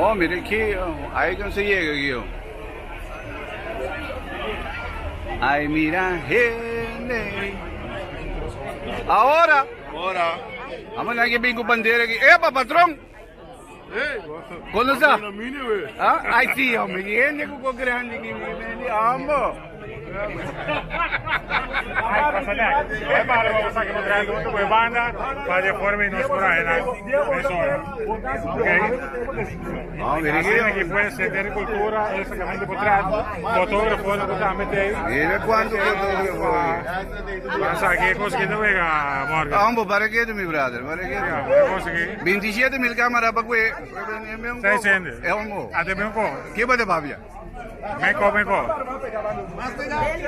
Bon, mira aki, Icon sa yega aki yo. Ay mira hende. Ahora. Ahora. Vamos na que bin ku bandera aki. Epa, patron. Kono sa? Ah, ay sí, hombre, hende ku ko grandi ki mi mendi ambo. Mira cuanto fotógrafo. Ambo, para qué mi brother, para qué. 27 mil cámara pa kue. 600. Ambo. ¿Qué va de papia? Meko, meko.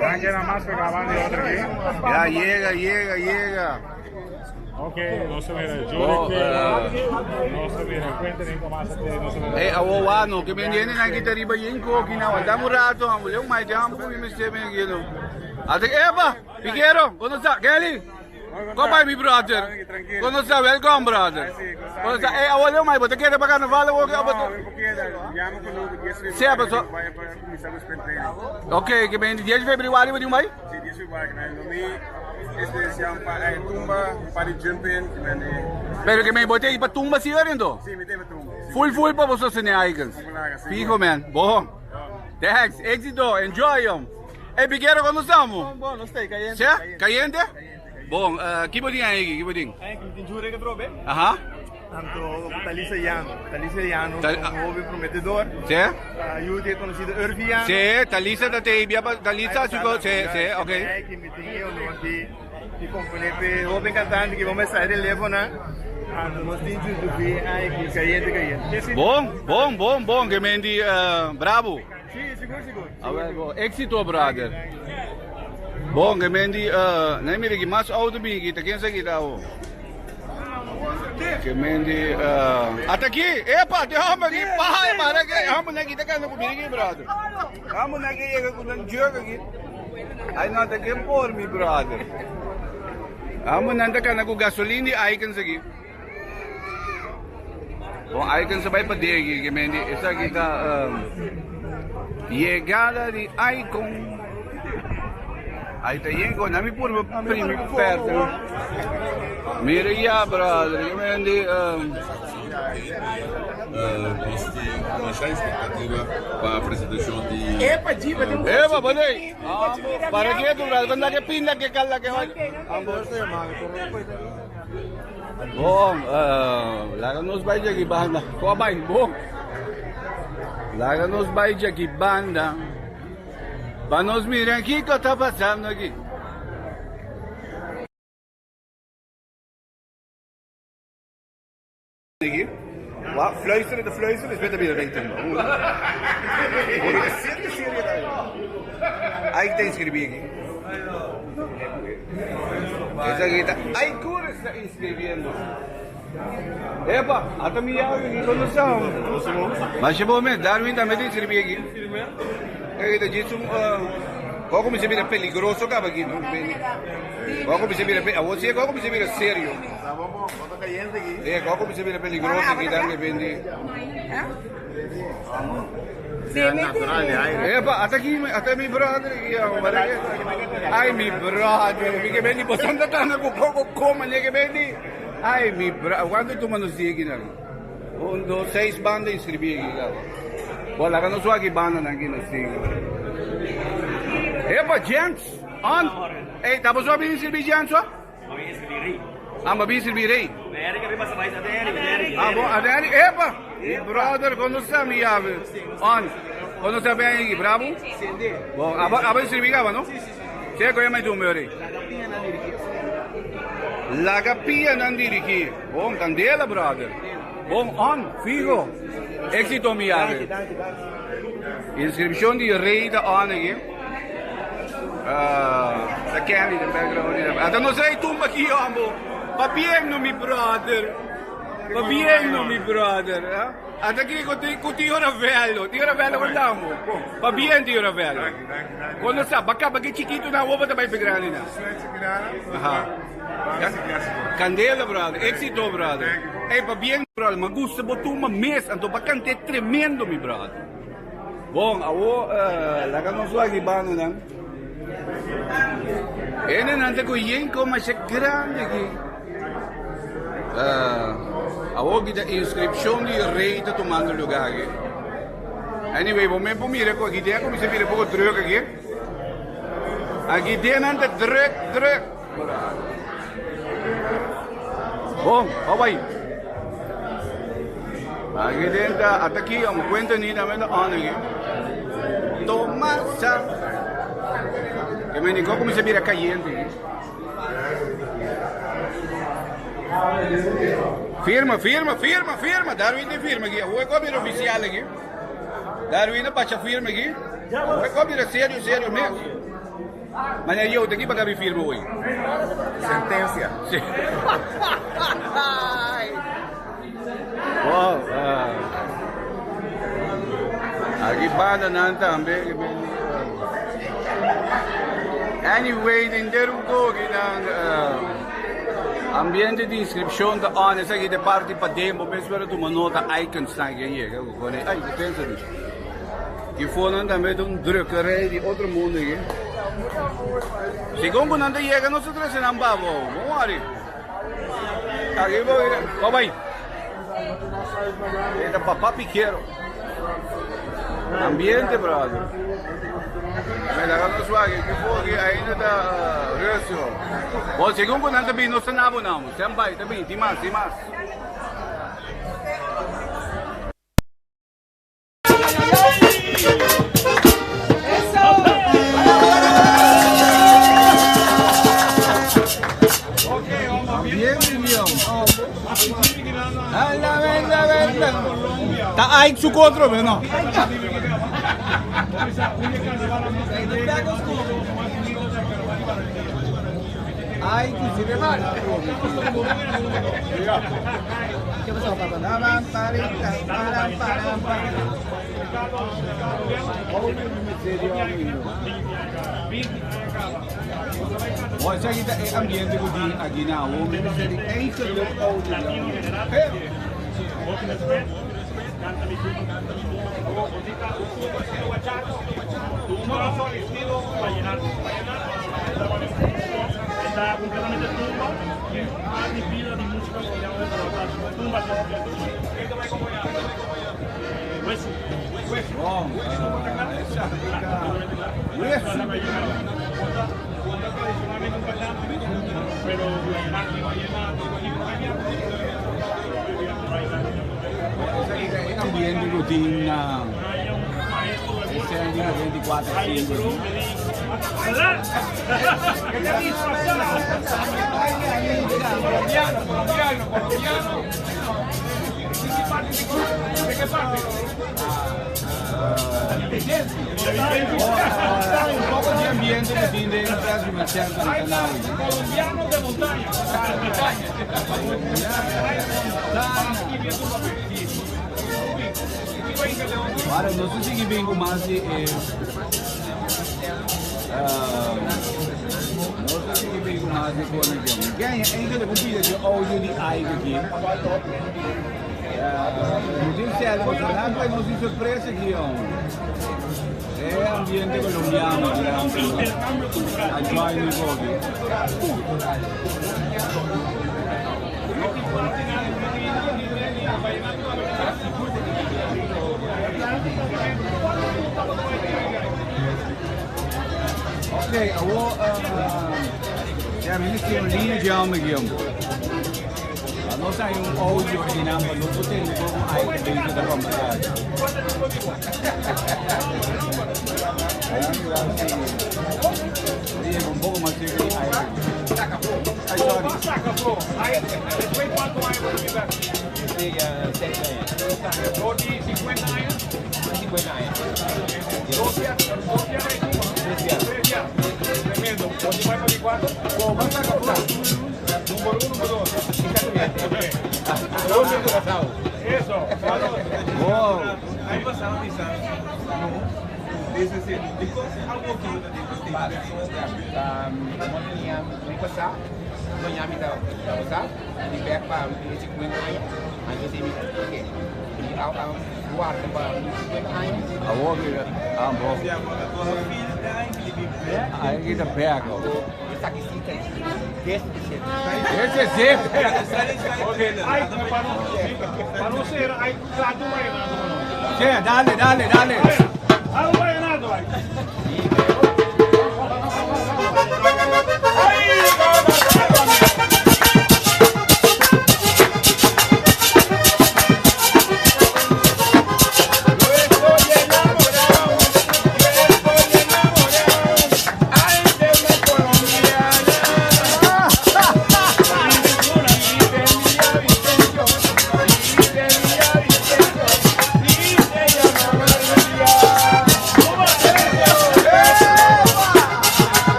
Van más pegaban de otro aquí. Ya llega, llega, llega. Ok, no se mira. Oh, No se mira. Cuenten más. No se mira. Hey, awo wano, que me vienen aquí de arriba yinko, que na dame un rato, amo, leo mai de amo, que me se me quiero. Ate, epa, piquero, ¿cómo está? Kelly? Come by, mi brother. ¿Cómo está? Welcome, brother. ¿Cómo está? Hey, awo leo mai, ¿te quieres para carnaval? o qué? Sí, pero Ok, que me 10 de februari, wat doe mij? Especial pa tumba, pa di jumping, Pero que me bote pa tumba si oriendo. Sí, mi tema tumba. Full full pa boso sene icons. Fijo man. Bom. Thanks. Éxito. Enjoy hom. Hey, Piquero, ¿cómo estamos? Bom, não sei, caliente. Sí? Caliente? Bom, uh, que bodin aí, que bodin? É, que tem jure que trobe. Aham. Tanto Talisa Yano. Talisa Yano, Tal- um jovem prometedor. Sí? Ajude é conhecido Irviano. Sí, Talisa da te ibia pa Talisa chico, sí, sí, ok. É, que me tem eu não de de componente jovem cantante que vamos sair relevo, né? Anto nós tem juju ai que caliente, caliente. Bom, bom, bom, bom, que mendi uh, bravo. Sim, seguro, seguro. A ver, bom. Éxito, brother. Bom, que mendi uh, nee, mire que mais auto bin aqui, tá quem sa kita o. Que mendi uh, até aqui, epa, te amo aqui, pai, para que amo na kita kan ko aqui, brother. Amo na que chega com um jogo aqui. Ai não, tá quem por mi brother. Amo nanda kan ko gasolina e icons aqui. Bom, icons vai pa aqui, que mendi, essa aqui tá um, llegada de Icon. Aí tá yengo, na mi puro primi perto. Mira ya, brother, eu mendi um, Nos tin masha expectativa pa e presentacion di Eva, bonei. Para que tu brother, cuando que pinda que cala que vai. Bom, uh, laga nos bai de aqui banda. Qual vai? Bom. Laga nos bai de aqui banda. Pa nos mirar aqui que tá passando aqui. Aqui. Wat? Fluisteren, de fluisteren is beter weer weten. Serio, serio. Aí que tem escrevi aqui. Essa aqui tá. Ai, cura está inscrevendo. Epa, até me aqui quando são. Mas chegou mesmo, Darwin também tem inscrevi aqui. Ei, tá disse um. Qual como se vira peligroso acaba aqui, não? Qual como se vira, a você qual como se vira sério. É, qual como se vira peligroso aqui, tá depende. Epa, até aqui, até mi brother aqui, ó, Ai, mi brother, mi que vende, botando tá com pouco coma, né que vende. Ai, mi brother, quanto tu manos aqui, não? Um, dois, seis bandas inscrevi aqui, cara. Bom, lá não sou aqui banda aqui no sigo. Epa, gents, on. Ei, tá você bem inscrevi gents, ó? Ah, mas bem inscrevi rei. Ah, bom, a Derek, epa! Mi brother, quando está mi llave? On. Quando está bem aí, bravo? Bom, aba aba inscrevi gaba, no? Sim, sim, sim. Che ko mai tu meu rei. Laga pia nan dirigir. Bom, candela, brother. Bom, on, figo. Éxito, mi llave. Inscripción di rei da on aqui. Ah, da Kelly, da background. Até não sei tumba aqui, ambo. Va bien, no, mi brother. Va bien, no, mi brother. Eh? Ata ki ku ti ku Tio Ravello. Tio Ravello kon damo? Pabien Tio Ravello. Kon nos sa baka baki chikitu na awo bo ta bai pe grandi na. Aha. Candela brother, éxito brother. Ey pabien brother, ma gusta bo tuma mes anto ba kante tremendo mi brother. Bon, awo laga nos wak di banda nan. Hendenan ta ku yen ko masha grandi aki. Awo aki ta inskripshon di rei ta tumando luga aki. Anyway, bo men por mira ku aki den a kuminsá bira poko druk aki. Aki den nan ta druk, druk. Bon, pa bai. Aki den ta ata aki, amo kuenta ni tambe ta on aki. Tomasa. Ke men di ko kuminsá bira kayente aki. Firma, firma, firma, firma. Darwin tin firma aki. Awor ko bira ofisial aki. Darwin a bacha firma aki. Awor ko bira serio, serio mes. Maña yo te ki pa gabi firma hoy. Sentencia. Sí. Wow. Aki banda nan tambe. Anyway, den deru gogi nan ambiente di inscripcion ta on. Esaki ta parti paden. Bo mes por tuma nota icons nan aki a yega. Ay, pensa di. Ki fonan tambe ta un drukkerij di otro mundo aki. Segun ku nan ta yega nos ta trese nan babo. Bon wari. Aki bo bo bai. E ta papá pikero. Ambiente brother. Me laga nos wak ki fo aki ainda ta rustig. Bon segun ku nan ta bin nos ta nabo nan. Stand by ta bin tin mas tin mas. Ta Ike su contra be no. Ike si be mal. Bo esaki ta e ambiente ku tin aki na awo. Mi mester di eigenlijk audio di awo. Pero. Bon, esaki ta wesu. Esaki ta e ambiente ku tin na e sènti 94 5 aki. Un poco di ambiente cu tin den President Center di Canario. Ahora nos ta sigui bin cu mas di e Nos ta sigui bin cu mas di conexion. Ken eigenlijk un pida di audio di Ike aki. No tin sel pasobra nan trae nos un sorpresa aki aun. E ambiente colombiano durante a join mi hopi. Ok, awor ya mi mester un liña djambe aki aun. Nos hay un audio aki nan pa nos por tende con Ike bezig ta combersa. Llega un poco mas cerca di Ike. Ay, sorry. Wow. Awor mi ah bo. Ai ki ta bek. Ese es it. Pa no ser ay claro vallenato. Sí, dale, dale, dale. Algo vallenato ay.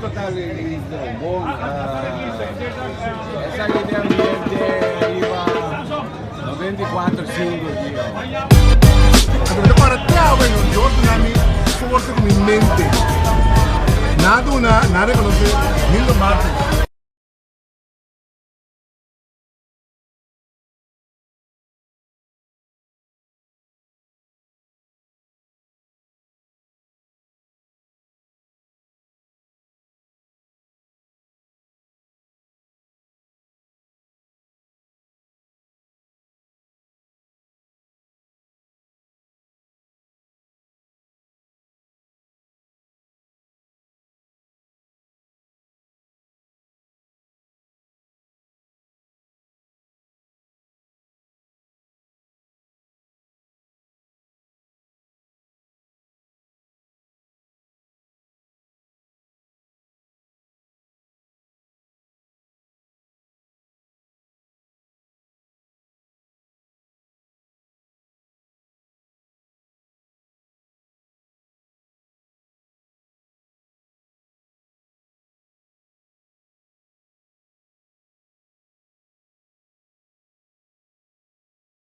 Total bon. Esaki ta ambiente riba 94 5 dia. Anto mi ta para trawe no Dios duna mi forsa ku mi mente. Nan a duna, nan a rekonosé Nildo Martin.